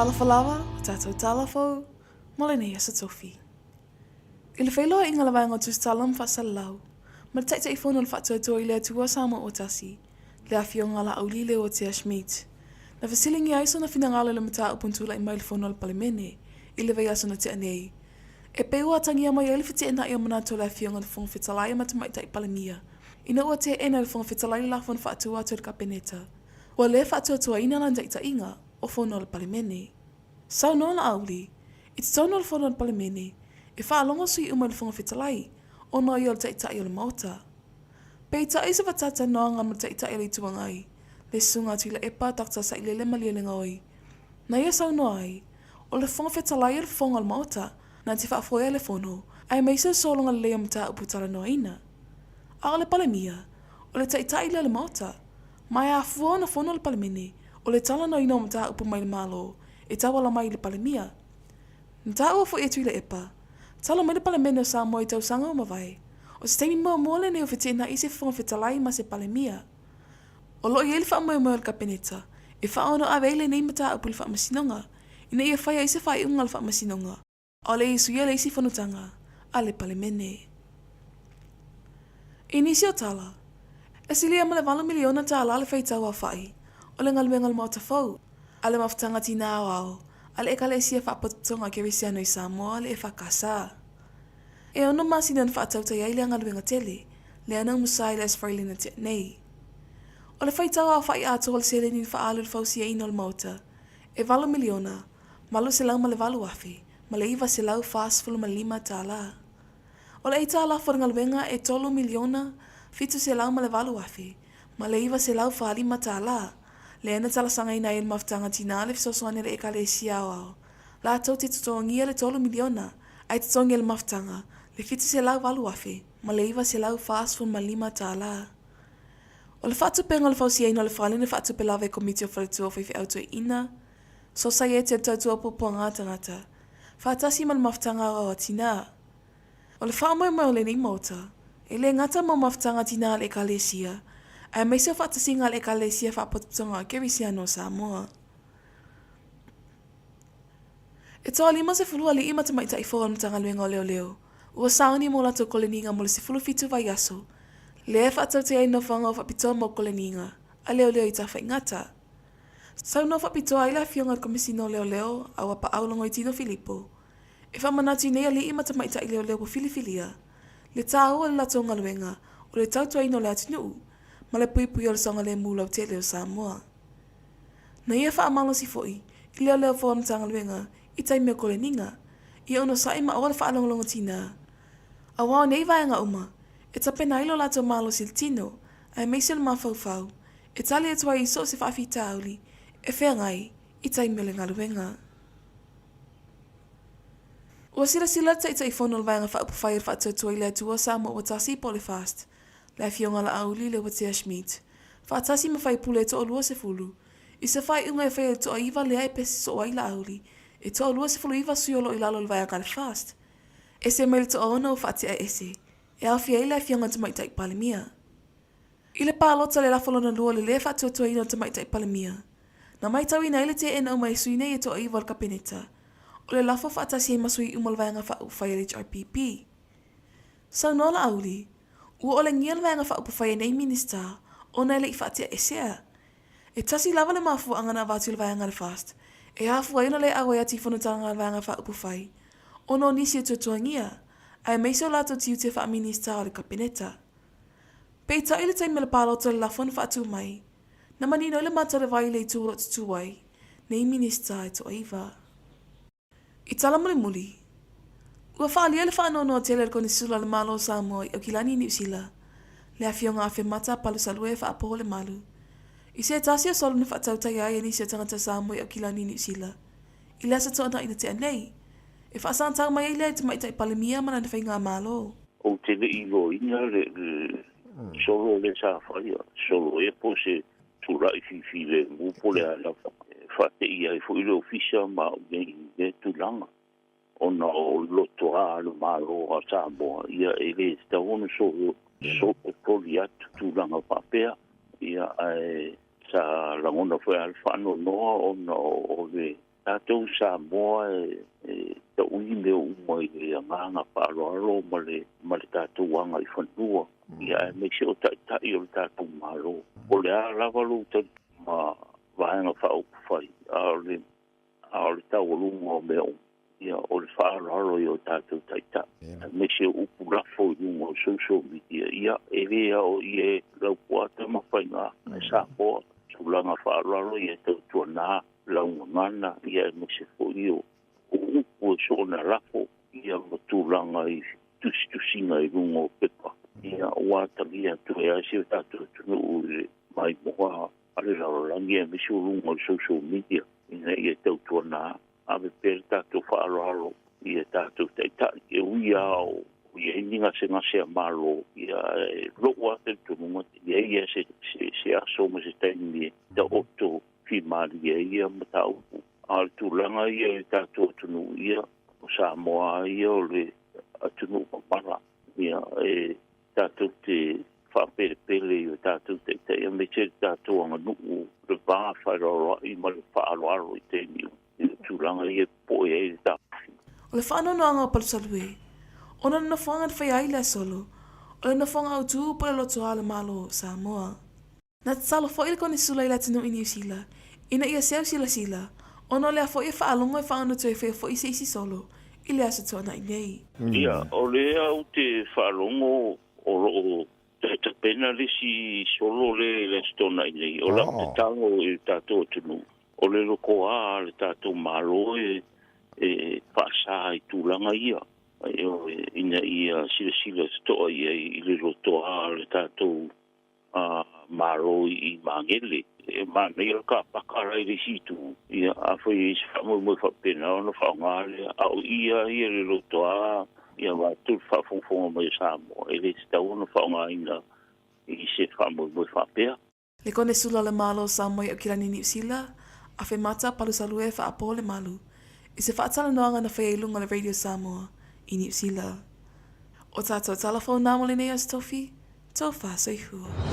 Talofa lava, o tātou tala fou, mo lenei aso tofi. I le feiloaiga o le Vaega o Tusitala ma Faasalalau, ma le Taitaifono o le Faatuatua i le Atua Samoa ua Tasi, le Afioga a Laauli Leuatea Schmidt, na fesiligia ai sona finagalo i le mataupu na tulai mai i le Fono a le Palemene i le vaiaso na tea nei, e pei ua atagia mai ai le feteenai o manatu o le Afioga i le Fofoga Fetalai ma Tamaitai Palemia, ina ua teena e le Fofoga Fetalai le lafo na faatu atu e le Kapeneta, ua le faatuatuaina lana taitaiga o Fono a le Palemene. Saunoa Laauli, i totonu o le Fono a le Palemene, e faalogo sui uma i le Fofoga Fetalai, ona o ia o le Taitai o le Maota. Peitai i se fatalanoaga ma le Taitai o le Itu Agai, le Susuga a Tuilaepa Doctor Sailele Malielegaoi, na ia saunoa ai, o le Fofoga Fetalai o le fofoga o le Maota na te faafoea le Fono, aemaise le sologa lelei o mataupu talanoaina. A o le Palemia, o le Taitai lea o le Maota, ma e afua ona fono le Palemene, o le talanoaina o mataupu mai le Malo e tauala mai i le Palemia. Na taua foi e Tuilaepa, tala mai le Palemene o Samoa i tausaga ua mavae, o se taimi muamua lenei o feteenai se Fofoga Fetalai ma se Palemia. O lo o i ai le faamoemoe o le Kapeneta e faaono ave ai lenei mataupu i le Faamasinoga ina ia fai ai se faaiuga a le Faamasinoga ʻaʻole i suia le isi fonotaga a le Palemene. I nisi o tala, e silia ma le $8 miliona le faitau aofai o le galuega o le Maota Fou a le Mafutaga Tinā Aoao a le Ekalesia Faapotopotoga Kerisiano i Samoa le EFKS. E ono masina na faatautai ai lea galuega tele, lea na umusa ai le Aso Faraile na tea nei. O le faitau aofai atoa o le seleni na faaalu i le fausiaina o le Maota, e $8,808,945. O le aitalafu o le galuega e $3,708,945, lea na talosagaina ai e le Mafutaga Tinā le fesoasoani a le Ekalesia Aoao latou te totogia le $3 miliona ae totogi e le Mafutaga le $708,945. O le faatupega o le fausiaina o le fale na faatupe lava e Komiti o Faletua o Faifeau Toeaina, Sosaiete o le Tautua Puapuaga a Tagata, faatasi ma le Mafutaga Aoao a Tinā. O le faamoemoe o lenei Maota, e le gata mo mafutaga tinā a le Ekalesia, aemaise o faatasiga a le Ekalesia Faapotopotoga Kerisiano o Samoa. E toa 50 alii ma tamaitai fou a le Matagaluega o Leoleo ua sauni mo latou koleniga mo le 17 vaiaso, lea e faatautai ai nofoaga o faapitoa mo koleniga a leoleo i Tafaigata. Saunoa faapitoa ai le Afioga i le Komesina o Leoleo a Uapaau Logoitino Filipo, E faamanatu i nei alii ma tamaitai leoleo ua filifilia, le tāua o le latou galuega o le tautuaina o le atunuu ma le puipuia o le saogalemu lautele o Samoa. Na ia faamalosi foi i leoleo fou a Matagaluega i taimi o koleniga, ia onosai ma aua le faalogologo tina, aua o nei vaega uma e tapena ai lo latou malosi i le tino aemaise o le mafaufau e tali atu ai i so o se faafitauli e feagai i taimi o le galuega. Ua silasila le Taitaifono o le Vaega Faaupufai o le Faatuatua i le Atua Samoa ua Tasi po o le FAST, le Afioga Laauli Leuatea Schmidt, faatasi ma faipule e toa-20, i se faaiuga e faia i le toa-iva lea e pesi soo ai Laauli, e toa-29 sui o lo o i lalo o le vaega a le FAST, ese mai le toa-ono ua faatea ese, e aofia ai le Afioga i le Tamaitai Palemia. I le palota le lafo lona lua o le lē faatuatuaina o le Tamaitai Palemia, na maitauina ai le teena uma e sui nei e toa-iva o le Kapeneta, o le lafo faatasi ai ma sui uma o le Vaega Faaupufai a le HRPP. Saunoa Laauli, ua olegia le Vaega Faaupufai e nei Minisita ona e le i faateaesea. E tasi lava le mafuaaga na avatu i le Vaega a le FAST e afua ai ona le auai atu i fonotaga a le Vaega Faaupufai ona o nisi e tuatuagia, aemaise o latou tiute faa-Minisita o le Kapeneta. Peitai i le taimi o le palota o le lafo na faatu mai, na manino ai le mata o le vai i le itu o lo o tutū ai nei Minisita e toaiva. I tala mulimuli, ua faaalia le faanoanoa tele a le Konesula a le Malo o Samoa i Aukilani, Niu Sila, le Afioga Afemata Palusalue Faapolemalu, i se tasi o solo na faatautaia ai e nisi o tagata Samoa i Aukilani, Niu Sila, i le Aso Toonai na tea nei, e faasatau mai ai lea i le Tamaitai Palemia ma lana faigamalo. Ou te le i iloaina le solo lea sa faia, solo ea po o se tulai fifilemu po o le a lava. E faateia ai foi le ofisa ma au nei i lea tulaga, ona o le lotoa a le Malo a Samoa, ia e le tatau ona sootoli atu tulaga faapea, ia ae sa lagona foi lava le faanoanoa ona o le. tatou Samoa e taui mea uma i le agaga faaaloalo ma le ma le tatou agaifanua, ia aemaise o taitai o le tatou Malo. Po o le a lava lou talitonuga ma vaega faaupufai, a o le a o le taualuga o mea uma, ia o le faaaloalo i o tatou taitai, aemaise o upu lafo i luga o social media, ia e lē aoaia e Laupua Tamafaiga ae Samoa tulaga faaaloalo, ia tautuanā laugagana, ia aemaise foi o upu e soona lafo, ia ma tulaga i tusitusiga i luga o pepa, ia ua atagia atu ai lava si o tatou atunuu i le maimoa a le lalolagi aemaise o luga o le social media, ina ia tautuanā ave pea le tatou faaaloalo i tatou taitai. E ui lava o i ai ni gasegase a Malo, ia ae lou lava talitonuga, e i ai se aso ma se taimi e taoto fimalie ai ia mataupu. A o le tulaga ia i le tatou atunuu, ia o Samoa lava ia o le atunuu mamala, ia e tatou te faapelepele i o tatou taitai aemaise le tatou aganuu, le va fealoaloai ma le faaaloalo i taimi uma i le tulaga ia e popoe ai le taofi. O le faanoanoaga o Palusalue, ona o le nofoaga na faia ai lea solo, o le nofoaga autu po o le lotoa o le Malo o Samoa. Na tatalo foi le Konesula i le atunuu i Niu Sila ina ia seu silasila, ona o lea foi e faalogo e faono toe faia foi se isi solo i le Aso Toonai nei. Ia, o lea ou te faalogo o lo o tapena le isi solo lea i le Aso Toonai nei. O lau tatalo i le tatou atunuu, o le lotoā a le tatou Malo e faasa i tulaga ia, ina ia silasila totoa i ai i le lotoā a le tatou Malo i Magele. E manaia le kapaka la i le isi itu, ia afai e i ai se faamoemoe faapena ona faaaoga lea, a o ia ia le lotoa ia vaeatu le faafogafoga mai a Samoa, e le tatau ona faaaogaina i se faamoemoe faapea. Le Konesula o le Malo o Samoa i Aukilani Niu Sila, Afemata Palusalue Faapo le Malu, i se faatalanoaga na faia i luga o le Radio Samoa i Niu Sila. O tātou tala fou nā mo lenei aso tofi, Tofa soifua.